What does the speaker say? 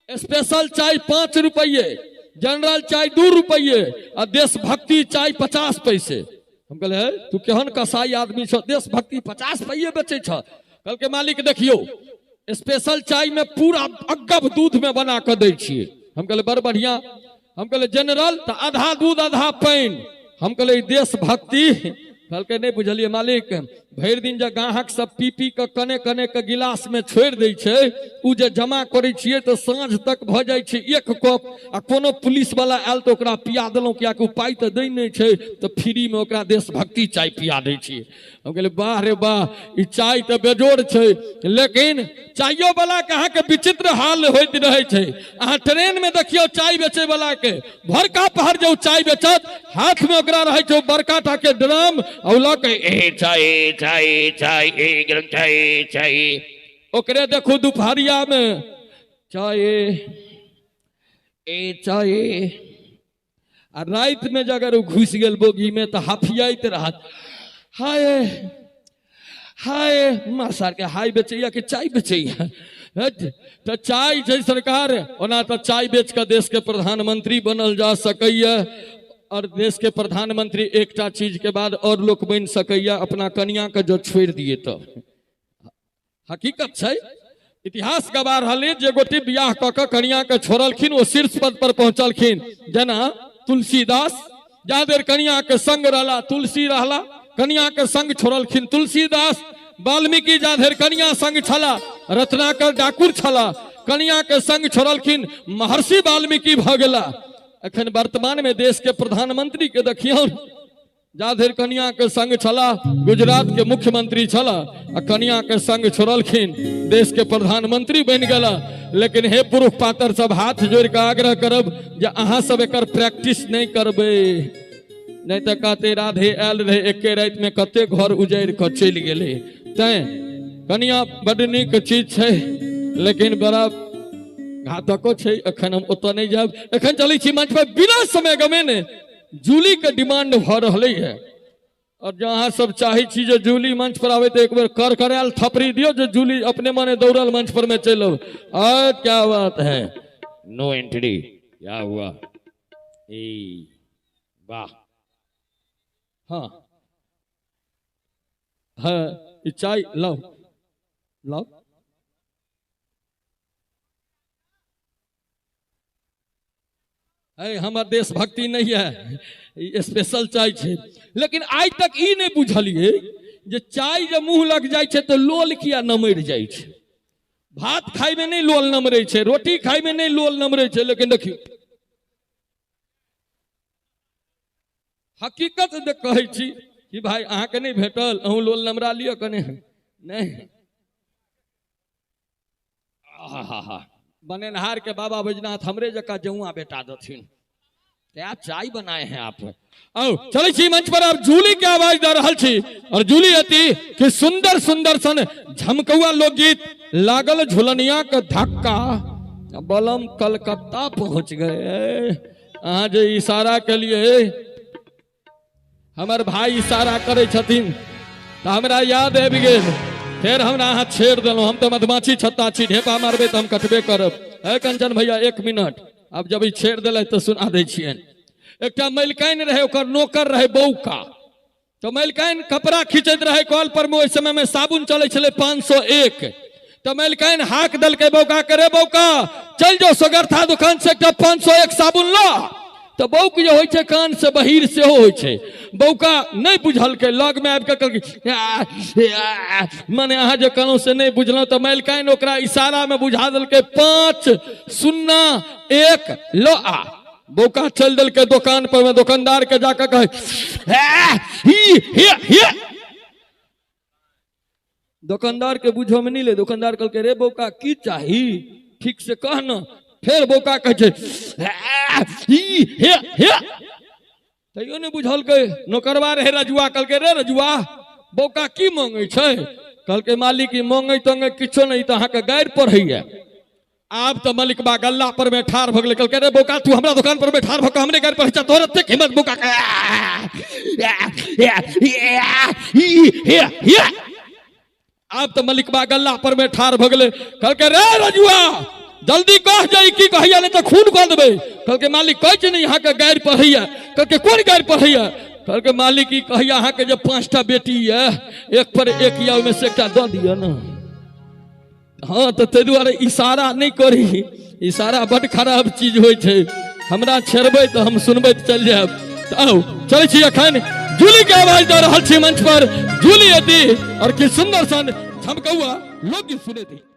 Special चाय 5 रुपये, general चाय 2 रुपये आ देशभक्ति चाय 50 पैसे। हम कहले हे तू केहन कसाई आदमी छ, देशभक्ति 50 पैसे बेचै छ। कहलकै मालिक देखियौ स्पेशल चाय में पूरा अगब दूध में बना के दै छियै। हम कहले बड़ बढ़िया। हम कहले जनरल तऽ आधा दूध आधा पानि। हम कहले ई देशभक्ति। कहलकै नहि बुझलियै मालिक, भरि दिन जे गाहक सब पी पी के कने कने के गिलास में छोड़ि दै छै, उ जे जमा करै छियै तऽ साँझ तक भऽ जाइ छै 1 कप, आ कोनो पुलिस वाला आयल तऽ ओकरा पिया देलहुँ, कियाकि उ पाइ तऽ दै नहि छै, तऽ फ्री में ओकरा देशभक्ति चाय पिया दै छियै। हम कहलियै वाह रे वाह, ई चाय तऽ बेजोड़ छै, लेकिन चाइयो वाला के अहाँके विचित्र हाल होइत रहै छै। अहाँ ट्रेन में देखियौ चाय बेचै वाला के, भरका पहर जे उ चाय बेचत, हाथ में ओकरा रहै छै बड़का टा के ड्रम, आ उ लऽ के ए चाय चाय चाय ए गरम चाय चाय। ओकरे देखू दुपहरिया में चाय ए चाय, आ राति में जे अगर उ घुसि गेल बोगी में तऽ हफियाइत रहत, हाय हाय माँ सार के हाय बेचैया कि चाय बेचैया। हट, तऽ चाय छै सरकार, ओना तऽ चाय बेच कऽ देश के प्रधानमंत्री बनल जा सकैया, और देश के प्रधानमंत्री एकटा चीज के बाद और लोक बनि सकैया, अपना कनिया के जो छोड़ि दिए तऽ। हकीकत छै, इतिहास गवाह रहलै जे गोटी बियाह कऽ कऽ कनिया के छोड़लखिन ओ शीर्ष पद पर पहुंचलखिन। जेना तुलसीदास जा देर कनिया के संग रहला तुलसी रहला, कनिया के संग छोड़लखिन तुलसीदास। वाल्मीकि जा धरि कनिया संग छला, रत्नाकर डाकुर छला, कनिया के संग छोड़लखिन महर्षि वाल्मीकि भऽ गेला। एखन वर्तमान में देश के प्रधानमंत्री के देखियौ, जा धरि कनिया के संग छला गुजरात के मुख्यमंत्री छला, आ कनिया के संग छोड़लखिन देश के प्रधानमंत्री बनि गेला। लेकिन हे पुरुष पातर सब, हाथ जोड़ के आग्रह करब जे अहाँ सब एकर प्रैक्टिस नहीं करबै, नहीं तऽ कहते राधे आयल रहे एके राति में कते घर उजैड़ कऽ चलि गेलै। तैं कनिया बड नीक चीज छै, लेकिन बड़ा घातको छै। एखन हम ओतऽ नहीं जायब, एखन चलै छी मंच पर बिना समय गमेने। जूली के डिमांड भऽ रहलै है, और जँ अहाँ सब चाहै छी जे जूली मंच पर आबै तऽ एक बेर कर करायल थपड़ी दियौ जे जूली अपने मने दौड़ल मंच पर में चलि आउ। आ क्या बात है, नो एंट्री, क्या हुआ, ए वाह, हाँ हाँ ई चाय लाओ लाओ। अरे हमर देशभक्ति नहीं है, ई स्पेशल चाय छै। लेकिन आइ तक ई नहीं बुझलिए जे चाय जे मुँह लग जाइ छै तऽ लोल किया नमरि जाइ छै। भात खाय में नहीं लोल नमरै छै, रोटी खाय में नहीं लोल नमरै छै, लेकिन देखियौ हकीकत जे कहै छी कि भाई अहाँके नहीं भेटल, अहूँ लोल नमरा लिअ कने, नहीं आहा, बनेनहार के बाबा बैजनाथ हमरे जकाँ जौआ बेटा दथिन, क्या चाय बनाए हैं आप। आओ चलै छी मंच पर, अब जूली के आवाज दऽ रहल छी, और जूली अति कि सुंदर सुंदर सन झमकौआ लोकगीत लागल झुलनिया के धक्का, बलम कलकत्ता पहुंच गए। अहाँ जे इशारा के लिए हमर भाई इशारा करै छथिन तऽ हमरा याद आबि गेल, फेर हमरा अहाँ छेड़ देलहुँ। हम तऽ मधुमाछी छत्ता छी, ढेपा मारबै तऽ हम कटबे करब। हे कंचन भैया 1 मिनट, आब जब ई छेड़ देलथि तऽ सुना दै छियनि। एकटा मलिकाइन रहै, ओकर नौकर रहै बौका। तऽ मलिकाइन कपड़ा खींचैत रहै कल पर में, ओहि समय में साबुन चलै छलै 501। तऽ मलिकाइन हाक देलकै बौका के, रे बौका चल जाओ सोगरथा दुकान से एकटा 501 साबुन ला। तऽ बौक जे होइ छै कान से बहीर सेहो होइ छै, बौका नहि बुझलकै, लग में आबि कऽ कहलकै मने अहाँ जे कहलहुँ से नहि बुझलहुँ। तऽ मलिकाइन ओकरा इशारा में बुझा देलकै 501 ल आ। बौका चलि देलकै दोकान पर में, दोकानदार के जाकऽ कहै ही हे हे। दोकानदार के बुझो में नहीं ले, दोकानदार कहलकै रे बौका की चाही, ठीक से कह न। फेर बौका कहै छै ही हे हे, तैयो नहि बुझलकै। नौकरवा रहे रजुआ, कहलकै रे रजुआ बौका की मांगै छै? कहलकै मालिक ई मांगै तंगै किछो नहि, ई तऽ अहाँके गारि पढ़ैया। आब तऽ मलिकबा गल्ला पर में ठाढ़ भऽ गेलै, कहलकै रे बौका तू हमरा दुकान पर में ठाढ़ भऽ कऽ हमरे गारि पढ़ै छह, तोहर एतेक हिम्मत बौका के? आब तऽ मलिकबा गल्ला पर में ठाढ़ भऽ गेलै, कहलकै रे रजुआ जल्दी कह जाई की कहैया, नहीं तऽ खून कऽ देबै। कहलकै मालिक कहै छै ने अहाँके गारि पढ़ैया। कहलकै कोन गारि पढ़ैया? कहलकै मालिक ई कहैया अहाँके जे 5टा बेटी यऽ, एक पर एक यऽ, ओहिमे से एकटा दऽ दिअ ने। हँ तऽ ताहि दुआरे इशारा नहि करी, इशारा बड्ड खराब चीज होइ छै। हमरा छेड़बै तऽ हम सुनबैत चलि जायब। तऽ आउ चलै छी, एखन जूली के आवाज दऽ रहल छी मंच पर। जूली एती और की सुंदर सन झमकौआ लोकगीत सुनेती।